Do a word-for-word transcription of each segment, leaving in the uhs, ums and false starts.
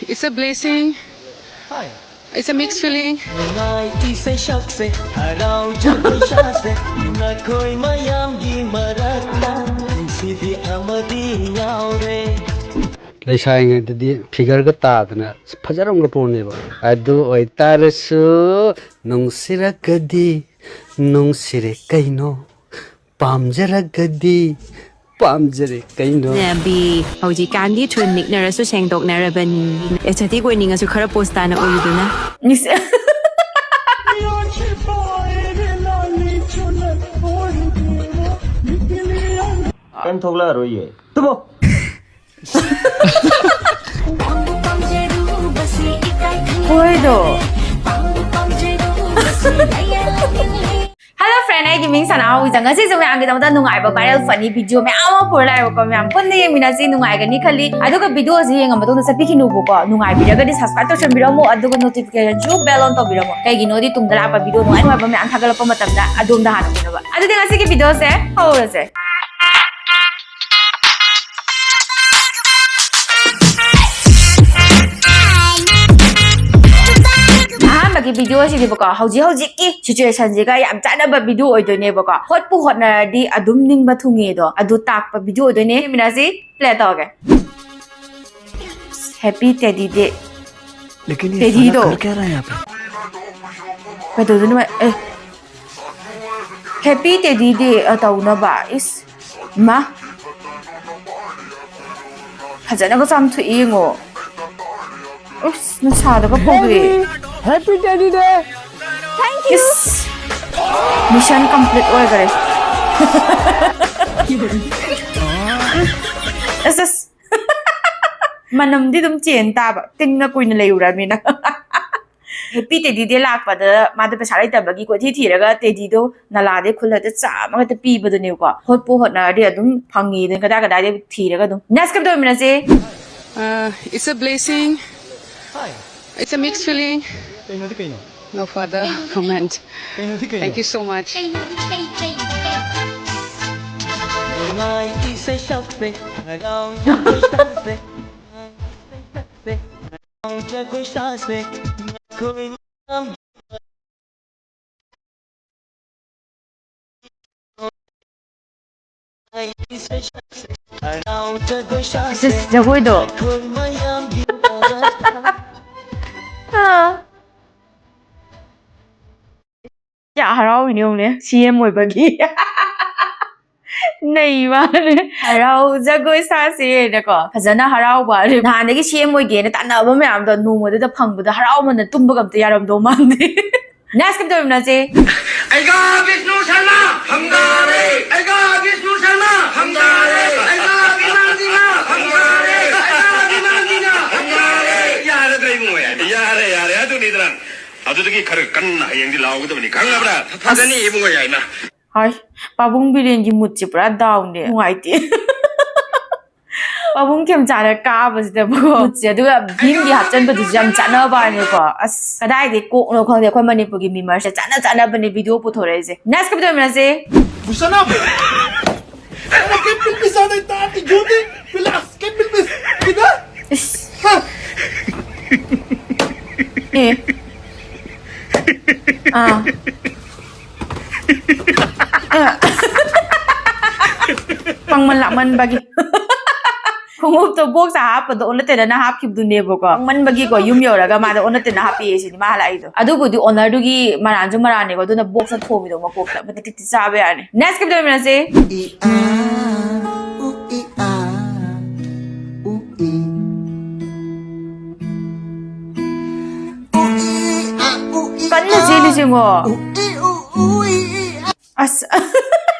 It's a blessing. It's a mixed feeling. ꯅꯨꯡꯉꯥꯏ ꯏꯁꯩ ꯁꯛꯁꯦ, ꯍꯔꯥꯎ ꯖꯒꯣꯏ ꯁꯥꯁꯦ, ꯅꯈꯣꯏ ꯃꯌꯥꯝꯒꯤ ꯃꯔꯛꯇ ꯅꯨꯡꯁꯤꯕꯤ ꯑꯃꯗꯤ ꯌꯥꯎꯔꯦ꯫ ꯂꯩꯁꯥꯔꯤꯉꯩꯗꯗꯤ ꯐꯤꯒꯔꯒ ꯇꯥꯗꯅ ꯐꯖꯔꯝꯒ ꯄꯣꯠꯅꯦꯕ꯫ ꯑꯗꯨ ꯑꯣꯏꯇꯥꯔꯁꯨ ꯅꯨꯡꯁꯤꯔꯒꯗꯤ ꯅꯨꯡꯁꯤꯔꯦ ꯀꯩꯅꯣ, ꯄꯥꯝꯖꯔꯒꯗꯤ ꯄꯥꯝꯖꯔꯦ ꯀꯩꯅꯣ꯫ ꯅꯕꯤ, ꯍꯧꯖꯤꯛꯀꯥꯟꯗꯤ ꯊꯨꯟ ꯅꯤꯛꯅꯔꯁꯨ ꯁꯦꯡꯗꯣꯛꯅꯔꯕꯅꯤ꯫ ꯑꯦꯁꯊꯦꯇꯤꯛ ꯑꯣꯏꯅꯤꯡꯉꯁꯨ ꯈꯔ ꯄꯣꯁ ꯇꯥꯅ ꯑꯣꯏꯌꯨꯗꯅ꯫ ꯀꯩꯝ ꯊꯣꯛꯂꯛꯑꯔꯣꯏꯌꯦ꯫ ꯇꯨꯝꯃꯣ꯫ ꯍꯣꯏꯗꯣ꯫ Hello friend, ꯑꯩꯒꯤ ꯃꯤꯡ ꯁꯅꯥ ꯍꯧꯋꯤꯖ꯫ ꯉꯁꯤꯁꯨ ꯃꯌꯥꯝꯒꯤꯗꯃꯛꯇ ꯅꯨꯡꯉꯥꯏꯕ viral funny video ꯃꯌꯥꯝ ꯑꯃ ꯄꯨꯔ ꯂꯥꯛꯑꯦꯕꯀꯣ꯫ ꯃꯌꯥꯝ ꯄꯨꯟꯅ ꯌꯦꯡꯃꯤꯟꯅꯁꯤ, ꯅꯨꯡꯉꯥꯏꯒꯅꯤ ꯈꯜꯂꯤ꯫ ꯑꯗꯨꯒ video ꯑꯁꯤ ꯌꯦꯡꯉ ꯃꯇꯨꯡꯗ ꯆꯠꯄꯤꯈꯤꯅꯨꯕꯀꯣ꯫ ꯅꯨꯡꯉꯥꯏꯕꯤꯔꯒꯗꯤ subscribe ꯇꯧꯁꯟꯕꯤꯔꯝꯃꯣ, ꯑꯗꯨꯒ notification ꯁꯨ bell on ꯇꯧꯕꯤꯔꯝꯃꯣ꯫ ꯀꯩꯒꯤꯅꯣꯗꯤ ꯇꯨꯡꯗ ꯂꯥꯛꯄ video ꯅꯨꯡꯉꯥꯏ ꯅꯨꯡꯉꯥꯏꯕ ꯃꯌꯥꯝ ꯊꯥꯒꯠꯂꯛꯄ ꯃꯇꯝꯗ ꯑꯗꯣꯝꯗ ꯍꯥꯟꯅ ꯎꯅꯕ꯫ ꯑꯗꯨꯗꯤ ꯉꯁꯤꯒꯤ video ꯁꯦ ꯍꯧꯔꯁꯦ꯫ ꯑꯍꯥꯟꯕꯒꯤ video ꯑꯁꯤꯗꯤꯕꯀꯣ, ꯍꯧꯖꯤꯛ ꯍꯧꯖꯤꯛꯀꯤ situation ꯁꯤꯒ ꯌꯥꯝ ꯆꯥꯟꯅꯕ video ꯑꯣꯏꯗꯣꯏꯅꯦꯕꯀꯣ꯫ ꯍꯣꯠꯄꯨ ꯍꯣꯠꯅꯔꯗꯤ ꯑꯗꯨꯝ ꯅꯤꯡꯕ ꯊꯨꯡꯉꯦꯗꯣ, ꯑꯗꯨ ꯇꯥꯛꯄ video ꯑꯣꯏꯗꯣꯏꯅꯦ꯫ ꯌꯦꯡꯃꯤꯟꯅꯁꯤ, play ꯇꯧꯔꯒꯦ꯫ Happy Teddy Day꯫ लेकिन ये टेडीꯗꯣ। साला कर क्या रहा है यहाँ पे? ꯀꯩꯗꯧꯗꯣꯏꯅꯣ? ꯑꯦ, Happy Teddy Day ꯇꯧꯅꯕ꯫ ꯏꯁ, ꯏꯃꯥ, ꯐꯖꯅꯒ ꯆꯥꯝꯊꯣꯛꯏ ꯌꯦꯡꯉꯣ꯫ ꯎꯁ, ꯅꯨꯡꯁꯥꯗꯒ ꯐꯧꯗꯣꯛꯑꯦ꯫ Happy Teddy Day! Thank you. Is, mission complete ꯑꯣꯏꯈꯔꯦ꯫ ꯑꯁ, ꯑꯁ꯫ ꯃꯅꯝꯗꯤ ꯑꯗꯨꯝ ꯆꯦꯟ ꯇꯥꯕ, ꯇꯤꯡꯅ ꯀꯨꯏꯅ ꯂꯩꯔꯨꯔꯃꯤꯅ꯫ Happy Teddy Day ꯂꯥꯛꯄꯗ ꯃꯥꯗꯣ ꯄꯩꯁꯥ ꯂꯩꯇꯕꯒꯤ ꯀꯣꯏꯊꯤ ꯊꯤꯔꯒ ꯇꯦꯗꯤꯗꯣ ꯅꯂꯥꯗꯩ ꯈꯨꯜꯂ ꯍꯦꯛꯇ ꯆꯥꯝꯃꯒ ꯍꯦꯛꯇ ꯄꯤꯕꯗꯨꯅꯦꯕꯀꯣ꯫ ꯍꯣꯠꯄꯨ ꯍꯣꯠꯅꯔꯗꯤ ꯑꯗꯨꯝ ꯐꯪꯉꯤꯗꯨꯅꯤ, ꯀꯗꯥꯏ ꯀꯗꯥꯏꯗꯩ ꯊꯤꯔꯒ ꯑꯗꯨꯝ꯫ Next ꯀꯝꯗꯧꯔꯃꯤꯟꯅꯁꯦ? Uh, it's a blessing. It's a mixed feeling. ꯀꯩꯅꯣꯗꯤ ꯀꯩꯅꯣ? No further comment. ꯀꯩꯅꯣꯗꯤ ꯀꯩꯅꯣ? Thank you so much. ꯅꯨꯡꯉꯥꯏ ꯏꯁꯩ ꯁꯛꯁꯦ, ꯍꯔꯥꯎ ꯏꯁꯩ ꯁꯛꯁꯦ, ꯅꯨꯡꯉꯥꯏ ꯏꯁꯩ ꯁꯛꯁꯦ꯫ ꯁꯤꯁ, ꯖꯒꯣꯏꯗꯣ꯫ ꯑꯥ꯫ ꯌꯥ ꯍꯔꯥꯎꯏꯅꯦ ꯌꯦꯡꯉꯨꯅꯦ, ꯁꯤ ꯑꯦꯝ ꯑꯣꯏꯕꯒꯤ꯫ ꯅꯩ ꯃꯥꯅꯦ꯫ ꯍꯔꯥꯎ ꯖꯒꯣꯏ ꯁꯥꯁꯦꯅꯀꯣ, ꯐꯖꯅ ꯍꯔꯥꯎꯕ꯫ ꯅꯍꯥꯟꯗꯒꯤ ꯁꯤ ꯑꯦꯝ ꯑꯣꯏꯒꯦꯅ ꯇꯥꯟꯅꯕ ꯃꯌꯥꯝꯗꯣ ꯅꯣꯡꯃꯗꯨꯗ ꯐꯪꯕꯗ ꯍꯔꯥꯎꯃꯟꯗ ꯇꯨꯝꯕꯒ ꯑꯝꯇ ꯌꯥꯔꯝꯗꯧ ꯃꯥꯟꯗꯦ꯫ Next ꯀꯞ ꯇꯧꯔꯤꯕꯅꯁꯦ꯫ ꯑꯩꯒ ꯕꯤꯁꯅꯨ ꯁꯔꯃ ꯐꯝꯗꯥꯔꯦ꯫ ꯑꯩꯒ ꯕꯤꯁꯅꯨ ꯁꯔꯃ ꯐꯝꯗꯥꯔꯦ꯫ ꯑꯩꯒ ꯕꯤꯃꯥꯟꯁꯤꯡꯅ ꯐꯝꯗꯥꯔꯦ꯫ ꯑꯩꯒ ꯕꯤꯃꯥꯟꯁꯤꯡꯅ ꯐꯝꯗꯥꯔꯦ꯫ ꯌꯥꯔꯗ꯭ꯔꯥ ꯏꯕꯨꯡꯉꯣ? ꯌꯥꯔꯦ, ꯌꯥꯔꯦ, ꯑꯗꯨꯅꯤꯗꯅ꯫ ꯑꯗꯨꯗꯒꯤ ꯈꯔ ꯀꯟꯅ ꯍꯌꯦꯡꯗꯤ ꯂꯥꯎꯒꯗꯕꯅꯤ, ꯈꯪꯉꯕ꯭ꯔꯥ? ꯐꯖꯅꯤ ꯏꯕꯨꯡꯉꯣ ꯌꯥꯏꯅ꯫ ꯍꯥꯏ, ꯄꯥꯕꯨꯡ ꯕꯤꯔꯦꯟꯒꯤ ꯃꯨꯠꯁꯦ ꯄꯨꯔꯥ ꯗꯥꯎꯟꯅꯦ, ꯅꯨꯡꯉꯥꯏꯇꯦ꯫ ꯄꯥꯕꯨꯡ ꯈꯦꯝꯆꯥꯅ ꯀꯥꯕꯁꯤꯗꯕꯨ ꯃꯨꯠꯁꯦ, ꯑꯗꯨꯒ ꯚꯤꯝꯒꯤ ꯍꯥꯞꯆꯟꯕꯗꯨꯁꯨ ꯌꯥꯝ ꯆꯥꯟꯅꯕ ꯋꯥꯅꯤꯀꯣ꯫ ꯑꯁ, ꯀꯗꯥꯏꯗꯩ ꯀꯣꯛꯅꯣ ꯈꯪꯗꯦ, ꯑꯩꯈꯣꯏ ꯃꯅꯤꯄꯨꯔꯒꯤ ꯃꯤꯃꯔꯁꯦ ꯆꯥꯟꯅ ꯆꯥꯟꯅꯕꯅꯦ ꯚꯤꯗꯤꯑꯣ ꯄꯨꯊꯣꯔꯛꯏꯁꯦ꯫ Next ꯀꯞ ꯇꯧꯃꯤꯟꯅꯁꯦ꯫ ꯕꯨꯁꯅꯥ! ꯑꯩꯅ ꯀꯦꯠ ꯄꯤꯜ ꯄꯤꯁꯥꯗꯩ ꯇꯥꯔꯗꯤ ꯌꯨꯗꯤ ꯄꯤꯂꯥꯁ ꯀꯦꯠ ꯄꯤꯜ ꯄꯤꯁ ꯀꯤꯗ? ꯏꯁ꯫ ꯍꯥ? ꯑꯦ꯫ ꯑꯥ꯫ ꯄꯪꯃꯟ ꯂꯥꯛꯃꯟꯕꯒꯤ꯫ ꯈꯣꯡꯎꯞꯇꯣ ꯕꯣꯛꯁ ꯍꯥꯞꯄꯗꯣ ꯑꯣꯟꯅ ꯇꯩꯅꯅ ꯍꯥꯞꯈꯤꯕꯗꯨꯅꯦꯕꯀꯣ꯫ ꯄꯪꯃꯟꯕꯒꯤꯀꯣ, ꯌꯨꯝ ꯌꯧꯔꯒ ꯃꯥꯗꯣ ꯑꯣꯟꯅ ꯇꯩꯅ ꯍꯥꯞꯄꯤꯌꯦ ꯁꯤꯅꯤ ꯃꯥ ꯍꯜꯂꯛꯏꯗꯣ꯫ ꯑꯗꯨꯕꯨꯗꯤ ꯑꯣꯅꯔꯗꯨꯒꯤ ꯃꯔꯥꯟꯁꯨ ꯃꯔꯥꯟꯅꯦꯀꯣ, ꯑꯗꯨꯅ ꯕꯣꯛꯁꯇ ꯊꯣꯝꯃꯤꯗꯣ ꯃꯀꯣꯛꯇ꯫ ꯃꯇꯤꯛ ꯆꯥꯕ ꯌꯥꯔꯅꯤ꯫ Next ꯀꯞ ꯇꯧꯃꯤꯟꯅꯁꯦ꯫ ꯎ ꯏ ꯑ, ꯎ ꯏ ꯑ, ꯎ ꯏ꯫ ꯎ ꯏ ꯑ, ꯎ ꯏ ꯀꯟꯅ ꯑ, ꯆꯦꯜꯂꯤꯁꯦ ꯌꯦꯡꯉꯣ꯫ ꯎ ꯏ ꯎ, ꯎ ꯏ ꯏ ꯑ꯫ ꯑꯁ꯫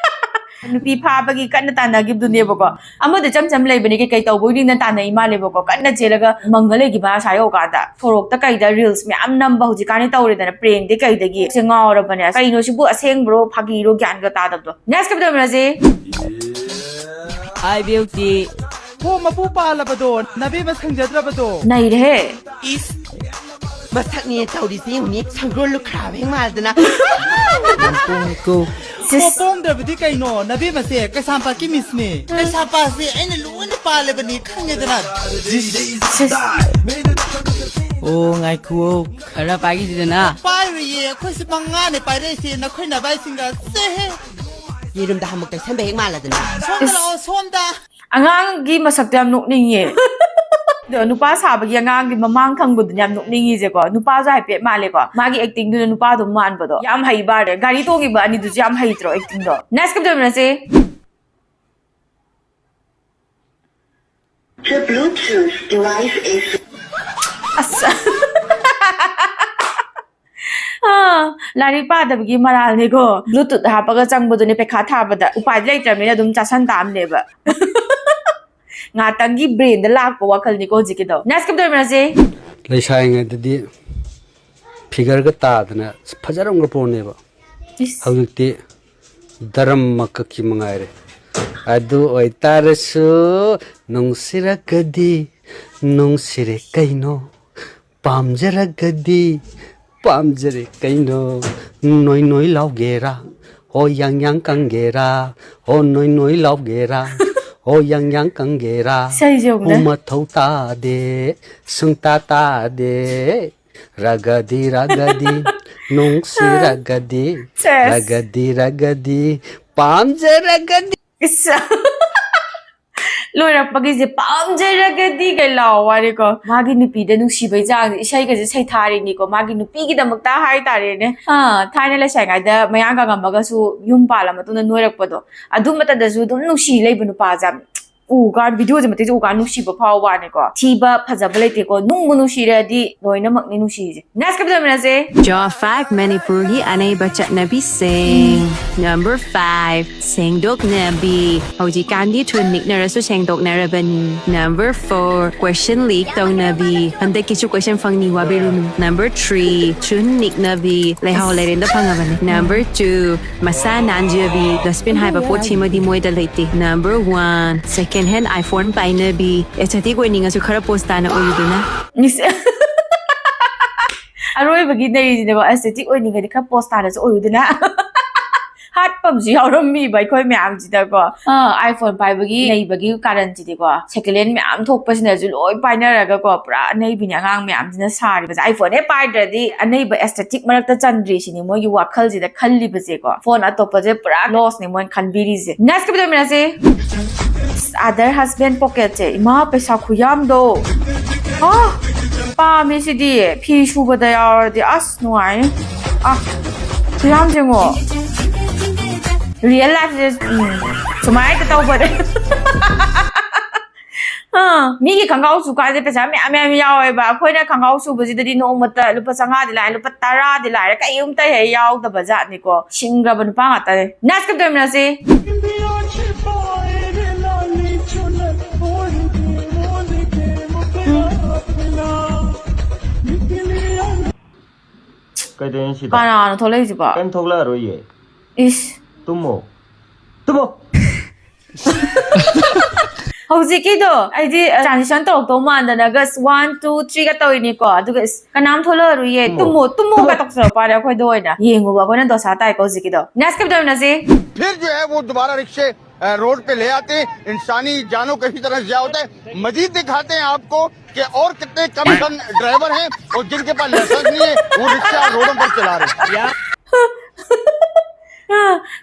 ꯅꯨꯄꯤ ꯐꯥꯕꯒꯤ ꯀꯟꯅ ꯇꯥꯟꯅꯈꯤꯕꯗꯨꯅꯦꯕꯀꯣ꯫ ꯑꯃꯗ ꯆꯝ ꯆꯝ ꯂꯩꯕꯅꯦ, ꯀꯩꯀꯩ ꯇꯧꯕꯩꯅꯤꯅ ꯇꯥꯟꯅꯩ ꯃꯥꯜꯂꯦꯕꯀꯣ꯫ ꯀꯟꯅ ꯆꯦꯜꯂꯒ ꯃꯪꯉ ꯂꯩꯈꯤꯕ ꯑꯁꯥ ꯌꯧꯀꯥꯟꯗ꯫ ꯁꯣꯔꯣꯛꯇ ꯀꯩꯗ reels ꯃꯌꯥꯝ ꯅꯝꯕ ꯍꯧꯖꯤꯛꯀꯥꯟꯗꯤ ꯇꯧꯔꯦꯗꯅ, prank ꯗꯤ ꯀꯩꯗꯒꯤ꯫ ꯁꯦ ꯉꯥꯎꯔꯕꯅꯦ꯫ ꯀꯩꯅꯣ ꯁꯤꯕꯨ, ꯑꯁꯦꯡꯕ꯭ꯔꯣ ꯐꯥꯒꯤꯔꯣ ꯒ꯭ꯌꯥꯟꯒ ꯇꯥꯗꯕꯗꯣ꯫ Next ꯀꯞ ꯇꯧꯃꯤꯟꯅꯁꯦ꯫ Hi beauty꯫ ꯍꯣ, ꯃꯄꯨ ꯄꯥꯜꯂꯕꯗꯣ, ꯅꯕꯦꯝꯃ ꯁꯪꯖꯗ꯭ꯔꯕꯗꯣ꯫ ꯅꯩꯔꯦꯍꯦ꯫ ꯏꯁ꯫ ꯃꯁꯛꯅꯦ ꯇꯧꯔꯤꯁꯤ ꯌꯦꯡꯉꯨꯅꯦ, ꯁꯪꯒꯣꯜ ꯂꯨꯈ꯭ꯔꯥꯕꯤ ꯍꯦꯛ ꯃꯥꯜꯗꯅ꯫ ꯁꯤꯁ꯫ ꯄꯣ-, ꯄꯣꯡꯗ꯭ꯔꯕꯗꯤ ꯀꯩꯅꯣ? ꯅꯕꯦꯝꯃꯁꯦ ꯀꯩꯁꯥꯝꯄꯥꯠꯀꯤ ꯃꯤꯁꯅꯦ꯫ ꯀꯩꯁꯥꯝꯄꯥꯠꯁꯦ ꯑꯩꯅ ꯂꯣꯏꯅ ꯄꯥꯜꯂꯕꯅꯤ, ꯈꯪꯉꯦꯗꯅ꯫ ꯁꯤꯁ꯫ ꯑꯣ, ꯉꯥꯏꯈꯨꯑꯣ꯫ ꯈꯔ ꯄꯥꯏꯈꯤꯁꯤꯗꯅ꯫ ꯄꯥꯏꯔꯨꯏꯌꯦ, ꯑꯩꯈꯣꯏꯁꯨ ꯃꯉꯥꯅꯦ ꯄꯥꯏꯔꯛꯏꯁꯦ, ꯅꯈꯣꯏ ꯅꯕꯥꯏꯁꯤꯡꯒ꯫ ꯁꯦꯍꯦ꯫ ꯌꯦꯔꯨꯝꯗ ꯍꯥꯃꯨꯛ ꯇꯩꯁꯟꯕ ꯍꯦꯛ ꯃꯥꯜꯂꯗꯅ꯫ ꯁꯣꯝꯗ ꯂꯥꯛꯑꯣ, ꯁꯣꯝꯗ꯫ ꯑꯉꯥꯡꯒꯤ ꯃꯁꯛꯇꯣ ꯌꯥꯝ ꯅꯣꯛꯅꯤꯡꯉꯦ꯫ ꯑꯗꯣ ꯅꯨꯄꯥ ꯁꯥꯕꯒꯤ ꯑꯉꯥꯡꯒꯤ ꯃꯃꯥꯡ ꯊꯪꯕꯗꯨꯅꯦ ꯌꯥꯝ ꯅꯣꯛꯅꯤꯡꯉꯤꯁꯦꯀꯣ꯫ ꯅꯨꯄꯥꯁꯨ ꯍꯥꯏꯐꯦꯠ ꯃꯥꯜꯂꯦꯀꯣ, ꯃꯥꯒꯤ ꯑꯦꯛꯇꯤꯡꯗꯨꯅ ꯅꯨꯄꯥ ꯑꯗꯨꯝ ꯃꯥꯟꯕꯗꯣ꯫ ꯌꯥꯝ ꯍꯩꯕ ꯃꯥꯜꯂꯦ꯫ ꯒꯥꯔꯤ ꯇꯣꯡꯉꯤꯕ ꯑꯅꯤꯗꯨꯁꯨ ꯌꯥꯝ ꯍꯩꯇ꯭ꯔꯣ ꯑꯦꯛꯇꯤꯡꯗꯣ? ꯅꯦꯛꯁ ꯀꯞ ꯇꯧꯃꯤꯟꯅꯁꯦ꯫ The Bluetooth device is ꯑꯁ꯫ ꯑꯥ, ꯂꯥꯏꯔꯤꯛ ꯄꯥꯗꯕꯒꯤ ꯃꯔꯥꯜꯅꯤꯀꯣ꯫ ꯕ꯭ꯂꯨꯇꯨꯠ ꯍꯥꯞꯄꯒ ꯆꯪꯕꯗꯨꯅꯦ ꯄꯩꯈꯥ ꯊꯥꯕꯗ꯫ ꯎꯄꯥꯏꯗꯤ ꯂꯩꯇ꯭ꯔꯕꯅꯤꯅ ꯑꯗꯨꯝ ꯆꯥꯁꯟ ꯇꯥꯕꯅꯦꯕ꯫ ꯉꯥꯇꯪꯒꯤ ꯕ꯭ꯔꯦꯟꯗ ꯂꯥꯛꯄ ꯋꯥꯈꯜꯅꯤꯀꯣ ꯍꯧꯖꯤꯛꯀꯤꯗꯣ꯫ Next cup ꯇꯧꯃꯤꯟꯅꯁꯦ꯫ ꯂꯩꯁꯥꯔꯤꯉꯩꯗꯗꯤ ꯐꯤꯒꯔꯒ ꯇꯥꯗꯅ ꯐꯖꯔꯝꯒ ꯄꯣꯠꯅꯦꯕ꯫ ꯏꯁ꯫ ꯍꯧꯖꯤꯛꯇꯤ ꯗꯔꯝ ꯃꯀꯛꯀꯤ ꯃꯉꯥꯏꯔꯦ꯫ ꯑꯗꯨ ꯑꯣꯏꯇꯥꯔꯁꯨ ꯅꯨꯡꯁꯤꯔꯒꯗꯤ ꯅꯨꯡꯁꯤꯔꯦ ꯀꯩꯅꯣ, ꯄꯥꯝꯖꯔꯒꯗꯤ ꯄꯥꯝꯖꯔꯦ ꯀꯩꯅꯣ꯫ ꯅꯣꯏ ꯅꯣꯏ ꯂꯥꯎꯒꯦꯔꯥ, ꯍꯣ ꯌꯥꯡ ꯌꯥꯡ ꯀꯪꯒꯦꯔꯥ, ꯍꯣ ꯅꯣꯏ ꯅꯣꯏ ꯂꯥꯎꯒꯦꯔꯥ, ꯍꯣ ꯌꯥꯡ ꯌꯥꯡ ꯀꯪꯒꯦꯔꯥ, ꯏꯁꯩꯁꯦ ꯌꯦꯡꯉꯨꯅꯦ꯫ ꯍꯨ ꯃꯊꯧ ꯇꯥꯗꯦ, ꯁꯨꯡꯇꯥ ꯇꯥꯗꯦ꯫ ꯔꯒꯗꯤ ꯔꯒꯗꯤ ꯅꯨꯡꯁꯤꯔꯒꯗꯤ, ꯁꯦꯁ꯫ ꯔꯒꯗꯤ ꯔꯒꯗꯤ ꯄꯥꯝꯖꯔꯒꯗꯤ꯫ ꯏꯁ꯫ ꯂꯣꯏꯔꯛꯄꯒꯤꯁꯦ "ꯄꯥꯝꯖꯔꯒꯗꯤ" ꯀꯩ ꯂꯥꯎ ꯋꯥꯔꯦꯀꯣ꯫ ꯃꯥꯒꯤ ꯅꯨꯄꯤꯗ ꯅꯨꯡꯁꯤꯕꯩ ꯆꯥꯡꯁꯦ ꯏꯁꯩꯒꯁꯦ ꯁꯩꯊꯥꯔꯤꯅꯤꯀꯣ, ꯃꯥꯒꯤ ꯅꯨꯄꯤꯒꯤꯗꯃꯛꯇ ꯍꯥꯏꯇꯥꯔꯦꯅꯦ꯫ ꯑꯥ, ꯊꯥꯏꯅ ꯂꯩꯁꯥꯏꯉꯩꯗ ꯃꯌꯥꯡ ꯀꯪꯉꯝꯃꯒꯁꯨ ꯌꯨꯝ ꯄꯥꯜꯂ ꯃꯇꯨꯡꯗ ꯅꯣꯏꯔꯛꯄꯗꯣ, ꯑꯗꯨ ꯃꯇꯝꯗꯁꯨ ꯑꯗꯨꯝ ꯅꯨꯡꯁꯤ ꯂꯩꯕ ꯅꯨꯄꯥꯁꯦ ꯌꯥꯝ ꯎꯀꯥꯟ, ꯚꯤꯗꯤꯑꯣꯁꯦ ꯃꯇꯦꯛꯁꯦ ꯎꯀꯥꯟ ꯅꯨꯡꯁꯤꯕ ꯐꯥꯎꯕ ꯋꯥꯅꯤꯀꯣ꯫ ꯊꯤꯕ ꯐꯖꯕ ꯂꯩꯇꯦꯀꯣ, ꯅꯨꯡꯕꯨ ꯅꯨꯡꯁꯤꯔꯗꯤ ꯂꯣꯏꯅꯃꯛꯅꯤ ꯅꯨꯡꯁꯤꯔꯤꯁꯦ꯫ Next cup ꯇꯧꯃꯤꯟꯅꯁꯦ꯫ ꯖꯣ ꯐꯥꯏꯚ ꯃꯅꯤꯄꯨꯔꯒꯤ ꯑꯅꯩꯕ ꯆꯠꯅꯕꯤꯁꯤꯡ꯫ ꯅꯝꯕꯔ ꯐꯥꯏꯚ, ꯁꯦꯡꯗꯣꯛꯅꯕꯤ꯫ ꯍꯧꯖꯤꯛꯀꯥꯟꯗꯤ ꯊꯨꯟ ꯅꯤꯛꯅꯔꯁꯨ ꯁꯦꯡꯗꯣꯛꯅꯔꯕꯅꯤ꯫ ꯅꯝꯕꯔ ꯐꯣꯔ, ꯀꯣꯏꯁꯟ ꯂꯤꯛ ꯇꯧꯅꯕꯤ꯫ ꯍꯟꯗꯛꯀꯤꯁꯨ ꯀꯣꯏꯁꯟ ꯐꯪꯅꯤ, ꯋꯥꯕꯤꯔꯨꯅꯨ꯫ Number three, ꯊꯨꯟ ꯅꯤꯛꯅꯕꯤ꯫ ꯂꯩꯍꯥꯎ ꯂꯩꯔꯦꯟꯗ ꯐꯪꯉꯕꯅꯤ꯫ ꯅꯝꯕꯔ ꯇꯨ, ꯃꯁꯥ ꯅꯥꯟꯖꯕꯤ꯫ ꯗꯁꯕꯤꯟ ꯍꯥꯏꯕ ꯄꯣꯠꯁꯤꯃꯗꯤ ꯃꯣꯏꯗ ꯂꯩꯇꯦ꯫ Number one, second hand iPhone ꯄꯥꯏꯅꯕꯤ꯫ Aesthetic ꯑꯣꯏꯅꯤꯡꯉꯁꯨ ꯈꯔ ꯄꯣꯁ ꯇꯥꯅ ꯑꯣꯏꯌꯨꯗꯅ꯫ ꯏꯁ꯫ ꯑꯔꯣꯏꯕꯒꯤ ꯅꯩꯔꯤꯁꯤꯅꯦꯕ, ꯑꯦꯁꯊꯦꯇꯤꯛ ꯑꯣꯏꯅꯤꯡꯉꯗꯤ ꯈꯔ ꯄꯣꯁ ꯇꯥꯅꯁꯨ ꯑꯣꯏꯌꯨꯗꯅ꯫ ꯍꯥꯠꯄ ꯑꯃꯁꯨ ꯌꯥꯎꯔꯝꯃꯤꯕ ꯑꯩꯈꯣꯏ ꯃꯌꯥꯝꯁꯤꯗꯀꯣ꯫ ꯑꯥ, iPhone ꯄꯥꯏꯕꯒꯤ ꯅꯩꯕꯒꯤ ꯀꯥꯔꯟꯁꯤꯗꯤꯀꯣ, second hand ꯃꯌꯥꯝ ꯊꯣꯛꯄꯁꯤꯅꯁꯨ ꯂꯣꯏ ꯄꯥꯏꯅꯔꯒꯀꯣ, ꯄꯨꯔꯥ ꯑꯅꯩꯕꯤꯅꯤ ꯑꯉꯥꯡ ꯃꯌꯥꯝꯁꯤꯅ ꯁꯥꯔꯤꯕꯁꯦ꯫ iPhone ꯍꯦꯛ ꯄꯥꯏꯗ꯭ꯔꯗꯤ ꯑꯅꯩꯕ aesthetic ꯃꯔꯛꯇ ꯆꯟꯗ꯭ꯔꯤ ꯁꯤꯅꯤ ꯃꯣꯏꯒꯤ ꯋꯥꯈꯜꯁꯤꯗ ꯈꯜꯂꯤꯕꯁꯦꯀꯣ꯫ Phone ꯑꯇꯣꯞꯄꯁꯦ ꯄꯨꯔꯥ loss ꯅꯤ ꯃꯣꯏꯅ ꯈꯟꯕꯤꯔꯤꯁꯦ꯫ Next ꯀꯩꯗꯧꯃꯤꯟꯅꯁꯤ? Other husband pocket ꯁꯦ, ꯏꯃꯥ, ꯄꯩꯁꯥ ꯈꯨꯌꯥꯝꯗꯣ꯫ ꯑꯥ, ꯄꯥꯝꯃꯦ ꯁꯤꯗꯤ꯫ ꯐꯤ ꯁꯨꯕꯗ ꯌꯥꯎꯔꯗꯤ ꯑꯁ ꯅꯨꯡꯉꯥꯏꯅꯤ꯫ ꯑꯥ, ꯈꯨꯌꯥꯝꯁꯦ ꯌꯦꯡꯉꯣ꯫ Real life ꯁꯦ, ꯎꯝ, ꯁꯨꯃꯥꯏꯅ ꯍꯦꯛꯇ ꯇꯧꯕꯅꯦ꯫ ꯑꯥ, ꯃꯤꯒꯤ ꯈꯣꯡꯒ꯭ꯔꯥꯎ ꯁꯨꯀꯥꯟꯗ ꯄꯩꯁꯥ ꯃꯌꯥꯝ ꯃꯌꯥꯝ ꯌꯥꯎꯋꯦꯕ꯫ ꯑꯩꯈꯣꯏꯅ ꯈꯣꯡꯒ꯭ꯔꯥꯎ ꯁꯨꯕꯁꯤꯗꯗꯤ ꯅꯣꯡꯃꯇ ꯂꯨꯄꯥ ꯆꯥꯝꯃꯉꯥꯗꯤ ꯂꯥꯏꯔꯦ, ꯂꯨꯄꯥ ꯇꯔꯥꯗꯤ ꯂꯥꯏꯔꯦ, ꯀꯩꯝꯇ ꯍꯦꯛ ꯌꯥꯎꯗꯕ ꯖꯥꯠꯅꯤꯀꯣ꯫ ꯁꯤꯡꯈ꯭ꯔꯕ ꯅꯨꯄꯥ ꯉꯥꯛꯇꯅꯦ꯫ Next ꯀꯩꯗꯧꯃꯤꯟꯅꯁꯤ? ꯀꯩꯗꯧꯔꯤꯅꯣ ꯁꯤꯗ? ꯀꯅꯥꯅꯣ ꯊꯣꯛꯂꯛꯏꯁꯤꯕꯣ? ꯀꯩꯝ ꯊꯣꯛꯂꯛꯑꯔꯣꯏꯌꯦ꯫ ꯏꯁ꯫ ꯇꯨꯝꯃꯣ꯫ ꯇꯨꯝꯃꯣ꯫ ꯍꯧꯖꯤꯛꯀꯤꯗꯣ ꯑꯩꯗꯤ transition ꯇꯧꯔꯛꯇꯧ ꯃꯥꯟꯗꯅꯒ one two three ꯒ ꯇꯧꯔꯤꯅꯤꯀꯣ, ꯑꯗꯨꯒ ꯏꯁ, ꯀꯅꯥꯝ ꯊꯣꯛꯂꯛꯑꯔꯣꯏꯌꯦ꯫ ꯇꯨꯝꯃꯣ꯫ ꯇꯨꯝꯃꯣ ꯇꯨꯝꯃꯣꯒ ꯇꯧꯁꯜꯂꯛꯄ ꯋꯥꯅꯦ ꯑꯩꯈꯣꯏꯗ ꯑꯣꯏꯅ꯫ ꯌꯦꯡꯉꯨꯕ ꯑꯩꯈꯣꯏꯅ ꯗꯣꯁꯥ ꯇꯥꯏꯀꯣ ꯍꯧꯖꯤꯛꯀꯤꯗꯣ꯫ Next ꯀꯩꯗꯧꯃꯤꯟꯅꯁꯤ? फिर जो है वो दोबारा रिक्शे अ, रोड पे ले आते हैं, इंसानी जानों का ही तरह ज़िया होता है। मजीद दिखाते हैं आपको कि और कितने कमीशन ड्राइवर हैं और जिनके पास लाइसेंस नहीं है, वो रिक्शा रोडों पर चला रहे हैं।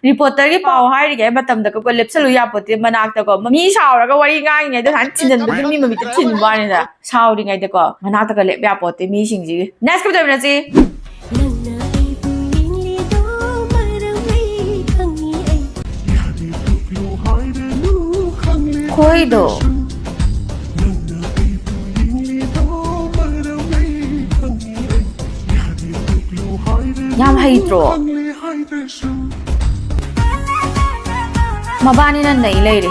Reporter ꯒꯤ ꯄꯥꯎ ꯍꯥꯏꯔꯤꯉꯩ ꯃꯇꯝꯗ ꯀꯣ ꯂꯦꯞꯁꯜꯂꯨ ꯌꯥꯄꯣꯠꯇꯦ ꯃꯅꯥꯛꯇꯀꯣ꯫ ꯃꯤ ꯁꯥꯎꯔꯒ ꯋꯥꯔꯤ ꯉꯥꯡꯉꯤꯉꯩꯗ ꯁꯨꯃꯥꯏꯅ ꯊꯤꯟꯖꯟꯕꯗꯨ ꯃꯤ ꯃꯃꯤꯠꯇ ꯊꯤꯟꯕ ꯋꯥꯅꯤꯗ꯫ ꯁꯥꯎꯔꯤꯉꯩꯗꯀꯣ ꯃꯅꯥꯛꯇꯒ ꯂꯦꯞ ꯌꯥꯄꯣꯠꯇꯦ ꯃꯤꯁꯤꯡꯁꯤꯒꯤ꯫ Next ꯀꯩꯗꯧꯃꯤꯟꯅꯁꯤ? ꯅꯪꯅ ꯑꯩꯕꯨ ꯌꯦꯡꯂꯤꯗꯣ ꯃꯔꯝ ꯑꯩ ꯈꯪꯉꯤ ꯑꯩ ꯈꯣꯏꯗꯣ꯫ ꯌꯥꯝ ꯍꯩꯇ꯭ꯔꯣ? ꯃꯕꯥꯅꯤꯅ ꯅꯩ ꯂꯩꯔꯦ꯫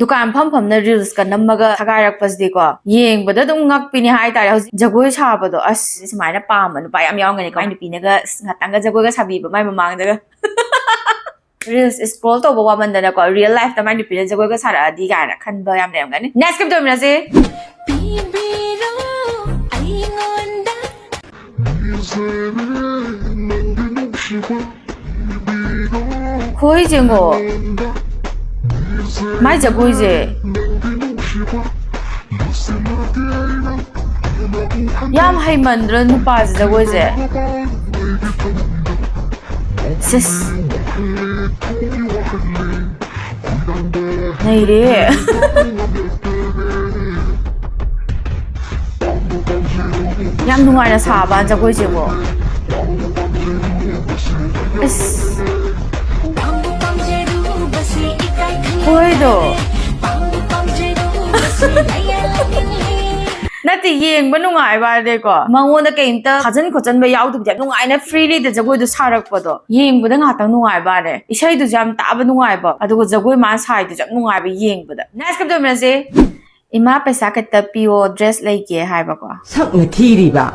ꯗꯨꯀꯥꯟ ꯐꯝ ꯐꯝꯅ reels ꯀ ꯅꯝꯃꯒ ꯊꯥꯒꯥꯏꯔꯛꯄꯁꯤꯗꯤꯀꯣ, ꯌꯦꯡꯕꯗ ꯑꯗꯨꯝ ꯉꯛꯄꯤꯅꯤ ꯍꯥꯏꯇꯥꯔꯦ꯫ ꯍꯧꯖꯤꯛ ꯖꯒꯣꯏ ꯁꯥꯕꯗꯣ ꯑꯁ ꯁꯨꯃꯥꯏꯅ ꯄꯥꯝꯕ ꯅꯨꯄꯥ ꯌꯥꯝ ꯌꯥꯎꯔꯝꯒꯅꯤꯀꯣ꯫ ꯃꯥꯏ ꯅꯨꯄꯤꯅꯒ ꯑꯁ ꯉꯥꯛꯇꯪꯒ ꯖꯒꯣꯏꯒ ꯁꯥꯕꯤꯕ ꯃꯥꯏ ꯃꯃꯥꯡꯗꯒ꯫ Reels scroll ꯇꯧꯕ ꯋꯥꯃꯟꯗꯅꯀꯣ, real life ꯇ ꯃꯥꯏ ꯅꯨꯄꯤꯅ ꯖꯒꯣꯏꯒ ꯁꯥꯔꯛꯑꯗꯤ ꯀꯥꯏꯅ ꯈꯟꯕ ꯌꯥꯝ ꯂꯩꯔꯝꯒꯅꯤ꯫ Next ꯀꯩꯗꯧꯃꯤꯟꯅꯁꯤ? ꯄꯤꯕꯤꯔꯣ ꯑꯩꯉꯣꯟꯗ ꯅꯪꯒꯤ ꯅꯨꯡꯁꯤꯕ ꯄꯤꯕꯤꯔꯣ꯫ ꯍꯣꯏ ꯌꯦꯡꯉꯣ꯫ ꯃꯥꯏ ꯖꯒꯣꯏꯁꯦ ꯌꯥꯝ ꯍꯩꯃꯟꯗ꯭ꯔꯣ ꯅꯨꯄꯥꯁꯦ ꯖꯒꯣꯏꯁꯦ? ꯁꯤꯁ꯫ ꯅꯩꯔꯦ꯫ ꯌꯥꯝ ꯅꯨꯡꯉꯥꯏꯅ ꯁꯥꯕ ꯖꯒꯣꯏꯁꯦꯀꯣ꯫ ꯑꯁ꯫ ꯍꯣꯏꯗꯣ꯫ ꯅꯠꯇꯦ, ꯌꯦꯡꯕ ꯅꯨꯡꯉꯥꯏꯕ ꯍꯥꯏꯗꯤꯀꯣ, ꯃꯉꯣꯟꯗ ꯀꯩꯝꯇ ꯊꯥꯖꯟ ꯈꯣꯠꯆꯟꯕ ꯌꯥꯎꯗꯕꯤꯗ ꯌꯥꯝ ꯅꯨꯡꯉꯥꯏꯅ freely ꯗ ꯖꯒꯣꯏꯗꯣ ꯁꯥꯔꯛꯄꯗꯣ ꯌꯦꯡꯕꯗ ꯉꯥꯛꯇꯪ ꯅꯨꯡꯉꯥꯏꯕ ꯋꯥꯅꯦ꯫ ꯏꯁꯩꯗꯨꯁꯨ ꯌꯥꯝ ꯇꯥꯕ ꯅꯨꯡꯉꯥꯏꯕ, ꯑꯗꯨꯒ ꯖꯒꯣꯏ ꯃꯥꯅ ꯁꯥꯏꯗꯨꯁꯨ ꯌꯥꯝ ꯅꯨꯡꯉꯥꯏꯕ ꯌꯦꯡꯕꯗ꯫ Next ꯀꯞꯇꯧꯃꯤꯟꯅꯁꯦ꯫ ꯏꯃꯥ, ꯄꯩꯁꯥ ꯈꯤꯇ ꯄꯤꯌꯣ, dress ꯂꯩꯒꯦ ꯍꯥꯏꯕꯀꯣ꯫ ꯁꯛꯅ ꯊꯤꯔꯤꯕ,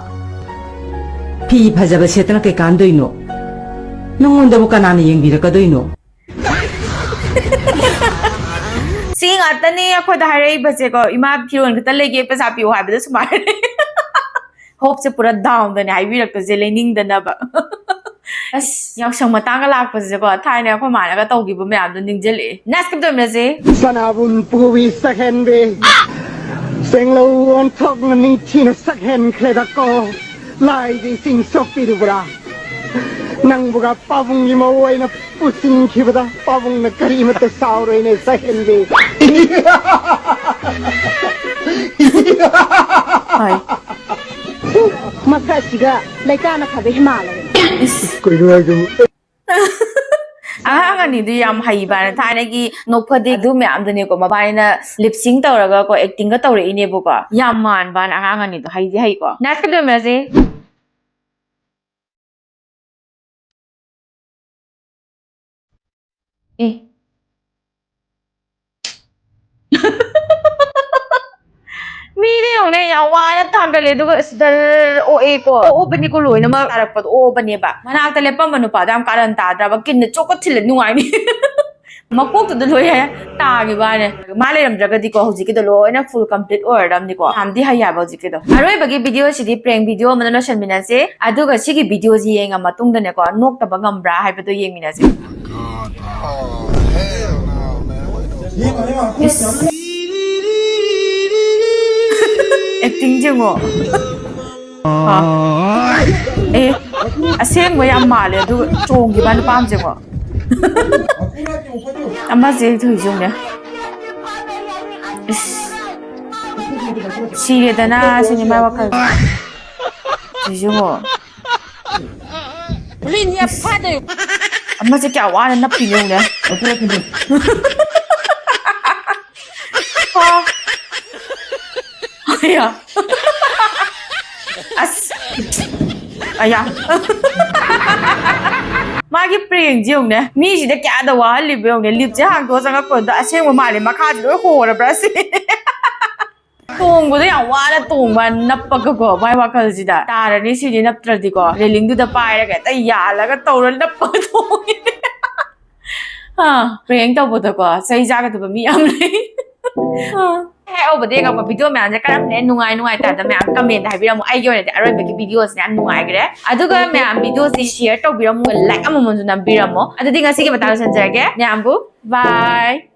ꯐꯤ ꯐꯖꯕ ꯁꯦꯠꯇꯅ ꯀꯩꯀꯥꯟꯗꯣꯏꯅꯣ? ꯅꯉꯣꯟꯗꯕꯨ ꯀꯅꯥꯅ ꯌꯦꯡꯕꯤꯔꯛꯀꯗꯣꯏꯅꯣ? ꯁꯤ ꯉꯥꯛꯇꯅꯦ ꯑꯩꯈꯣꯏꯗ ꯍꯥꯏꯔꯛꯏꯕꯁꯦꯀꯣ, "ꯏꯃꯥ, ꯐꯤꯔꯣꯜ ꯈꯤꯇ ꯂꯩꯒꯦ, ꯄꯩꯁꯥ ꯄꯤꯌꯣ" ꯍꯥꯏꯕꯗ ꯁꯨꯃꯥꯏꯅ꯫ Hope ꯁꯦ ꯄꯨꯔꯥ down ꯗꯅꯦ ꯍꯥꯏꯕꯤꯔꯛꯇꯣꯏꯁꯦ, ꯂꯩꯅꯤꯡꯗꯅꯕ꯫ ꯑꯁ, ꯌꯥꯎꯁꯪ ꯃꯇꯥꯡꯒ ꯂꯥꯛꯄꯁꯤꯗꯀꯣ, ꯊꯥꯏꯅ ꯑꯩꯈꯣꯏ ꯃꯥꯅꯒ ꯇꯧꯈꯤꯕ ꯃꯌꯥꯝꯗꯣ ꯅꯤꯡꯁꯤꯡꯂꯛꯑꯦ꯫ Next ꯀꯞꯇꯧꯃꯤꯟꯅꯁꯦ꯫ ꯁꯅꯥꯕꯨꯟ ꯄꯨꯕꯤ ꯁꯛꯍꯦꯟꯕꯤ, ꯆꯦꯡꯂꯧ ꯑꯣꯟꯊꯣꯛꯅ ꯅꯤꯡꯊꯤꯅ ꯁꯛꯍꯦꯟꯈ꯭ꯔꯦꯗꯀꯣ꯫ ꯂꯥꯏꯒꯤ ꯏꯁꯤꯡ ꯁꯣꯛꯄꯤꯔꯨꯕ꯭ꯔꯥ? ꯅꯪꯕꯨꯒ ꯄꯥꯕꯨꯡꯒꯤ ꯃꯧ ꯑꯣꯏꯅ ꯄꯨꯁꯤꯟꯈꯤꯕꯗ ꯄꯥꯕꯨꯡꯅ ꯀꯔꯤꯃꯠꯇ ꯁꯥꯎꯔꯣꯏꯅꯦ, ꯁꯛꯍꯦꯟꯕꯤ꯫ ꯍꯣꯏ꯫ ꯃꯁꯛꯁꯤꯒ ꯂꯩꯇꯥꯅ ꯐꯕ ꯍꯤꯃꯥꯂꯌ꯫ ꯏꯁ꯫ ꯀꯩꯅꯣ ꯍꯥꯏꯁꯤꯕꯨ? ꯑꯉꯥꯡ ꯑꯅꯤꯗꯨ ꯌꯥꯝ ꯍꯩꯕꯅꯦ꯫ ꯊꯥꯏꯅꯒꯤ ꯅꯣꯛꯐꯗꯦ ꯑꯗꯨ ꯃꯌꯥꯝꯗꯨꯅꯦꯀꯣ, ꯃꯕꯥꯅꯤꯅ lip sync ꯇꯧꯔꯒꯀꯣ, acting ꯒ ꯇꯧꯔꯛꯏꯅꯦꯕꯀꯣ꯫ ꯌꯥꯝ ꯃꯥꯟꯕꯅꯦ ꯑꯉꯥꯡ ꯑꯅꯤꯗꯣ, ꯍꯩꯗꯤ ꯍꯩꯀꯣ꯫ Next ꯀꯞꯇꯧꯃꯤꯟꯅꯁꯦ꯫ ꯑꯦ꯫ ꯃꯤꯗꯤ ꯌꯦꯡꯉꯨꯅꯦ, ꯌꯥꯝ ꯋꯥꯅ ꯊꯥꯡꯒꯠꯂꯦ, ꯑꯗꯨꯒ ꯑꯁ ꯗꯔ ꯑꯣꯛꯑꯦꯀꯣ꯫ ꯑꯣꯛꯑꯕꯅꯤꯀꯣ, ꯂꯣꯏꯅꯃꯛ ꯇꯥꯔꯛꯄꯗꯣ ꯑꯣꯛꯑꯕꯅꯦꯕ꯫ ꯃꯅꯥꯛꯇ ꯂꯦꯞꯄꯝꯕ ꯅꯨꯄꯥꯗꯣ ꯌꯥꯝ ꯀꯥꯔꯟ ꯇꯥꯗ꯭ꯔꯕ? ꯀꯤꯟꯅ ꯆꯣꯛꯀ ꯊꯤꯜꯂ ꯅꯨꯡꯉꯥꯏꯅꯤ꯫ ꯃꯀꯣꯛꯇꯨꯗ ꯂꯣꯏ ꯍꯦꯛ ꯇꯥꯈꯤꯕ ꯋꯥꯅꯦ꯫ ꯃꯥ ꯂꯩꯔꯝꯗ꯭ꯔꯒꯗꯤꯀꯣ, ꯍꯧꯖꯤꯛꯀꯤꯗꯣ ꯂꯣꯏꯅ full complete ꯑꯣꯏꯔꯗꯝꯅꯤꯀꯣ꯫ ꯌꯥꯝꯗꯤ ꯍꯩ ꯍꯥꯏꯕ ꯍꯧꯖꯤꯛꯀꯤꯗꯣ꯫ ꯑꯔꯣꯏꯕꯒꯤ video ꯁꯤꯗꯤ prank video ꯑꯃꯅ ꯂꯣꯏꯁꯟꯃꯤꯟꯅꯁꯦ꯫ ꯑꯗꯨꯒ ꯁꯤꯒꯤ video ꯁꯤ ꯌꯦꯡꯉ ꯃꯇꯨꯡꯗꯅꯦꯀꯣ, ꯅꯣꯛꯇꯕ ꯉꯝꯕ꯭ꯔꯥ ꯍꯥꯏꯕꯗꯣ ꯌꯦꯡꯃꯤꯟꯅꯁꯦ꯫ Acting ꯌꯦꯡꯉꯣ꯫ ꯑꯦ, ꯑꯁꯦꯡꯕ ꯌꯥꯝ ꯃꯥꯜꯂꯦ ꯑꯗꯨꯒ ꯆꯣꯡꯈꯤꯕ ꯅꯨꯄꯥ ꯑꯃ ꯌꯦꯡꯉꯣ꯫ ꯑꯃꯁꯦ ꯊꯣꯏꯁꯨꯅꯦ꯫ ꯏꯁ꯫ ꯁꯤꯔꯦꯗꯅ ꯁꯤꯅꯤ ꯃꯥꯏ ꯋꯥꯈꯜ꯫ ꯊꯣꯏꯁꯨꯉꯣ꯫ ꯑꯃꯁꯦ ꯀꯌꯥ ꯋꯥꯅ ꯅꯞꯄꯤꯅꯣ ꯌꯦꯡꯉꯨꯅꯦ꯫ ꯑ꯫ ꯑꯌꯥ꯫ ꯑꯁ꯫ ꯑꯌꯥ꯫ ꯃꯥꯒꯤ ꯄ꯭ꯔꯦꯡꯁꯦ ꯌꯦꯡꯉꯨꯅꯦ꯫ ꯃꯤꯁꯤꯗ ꯀꯌꯥꯗ ꯋꯥꯍꯜꯂꯤꯕ ꯌꯦꯡꯉꯨꯅꯦ꯫ ꯂꯤꯞꯁꯦ ꯍꯥꯡꯗꯣꯛꯑ ꯆꯪꯉꯛꯄꯗ ꯑꯁꯦꯡꯕ ꯃꯥꯜꯂꯦ꯫ ꯃꯈꯥꯁꯦ ꯂꯣꯏ ꯍꯣꯔꯕ꯭ꯔꯥ ꯁꯤ? ꯇꯣꯡꯕꯗꯣ ꯌꯥꯝ ꯋꯥꯅ ꯇꯣꯡꯕ, ꯅꯞꯄꯒꯀꯣ, ꯃꯥꯏ ꯋꯥꯈꯜꯁꯤꯗ꯫ ꯇꯥꯔꯅꯤ ꯁꯤꯗꯤ ꯅꯞꯇ꯭ꯔꯗꯤꯀꯣ꯫ ꯔꯦꯂꯤꯡꯗꯨꯗ ꯄꯥꯏꯔꯒ ꯍꯦꯛꯇ ꯌꯥꯜꯂꯒ ꯇꯧꯔ ꯅꯞꯄꯒ ꯇꯣꯡꯉꯤꯅꯦ꯫ ꯑꯥ, ꯄ꯭ꯔꯦꯡ ꯇꯧꯕꯗꯀꯣ ꯆꯩ ꯆꯥꯒꯗꯕ ꯃꯤ ꯌꯥꯝ ꯂꯩ꯫ ꯑꯥ, ꯍꯦꯛ ꯍꯧꯕꯗ ꯌꯦꯡꯉꯛꯄ ꯚꯤꯗꯤꯑꯣ ꯃꯌꯥꯝꯁꯦ ꯀꯔꯝꯕꯅ ꯍꯦꯟꯅ ꯅꯨꯡꯉꯥꯏ ꯅꯨꯡꯉꯥꯏꯇꯦ ꯍꯥꯏꯕꯗ ꯃꯌꯥꯝ ꯀꯃꯦꯟꯗ ꯍꯥꯏꯕꯤꯔꯝꯃꯣ꯫ ꯑꯩꯒꯤ ꯑꯣꯏꯅꯗꯤ ꯑꯔꯣꯏꯕꯒꯤ ꯚꯤꯗꯤꯑꯣꯁꯤꯅ ꯌꯥꯝ ꯅꯨꯡꯉꯥꯏꯈ꯭ꯔꯦ꯫ ꯑꯗꯨꯒ ꯃꯌꯥꯝ ꯚꯤꯗꯤꯑꯣꯁꯤ ꯁꯤꯌꯔ ꯇꯧꯕꯤꯔꯝꯃꯣ, ꯂꯥꯏꯛ ꯑꯃꯃꯝꯁꯨ ꯅꯝꯕꯤꯔꯝꯃꯣ꯫ ꯑꯗꯨꯗꯤ ꯉꯁꯤꯒꯤ ꯃꯇꯥꯡꯗ ꯂꯣꯏꯁꯤꯟꯖꯔꯒꯦ꯫ ꯃꯌꯥꯝꯕꯨ ꯕꯥꯏ꯫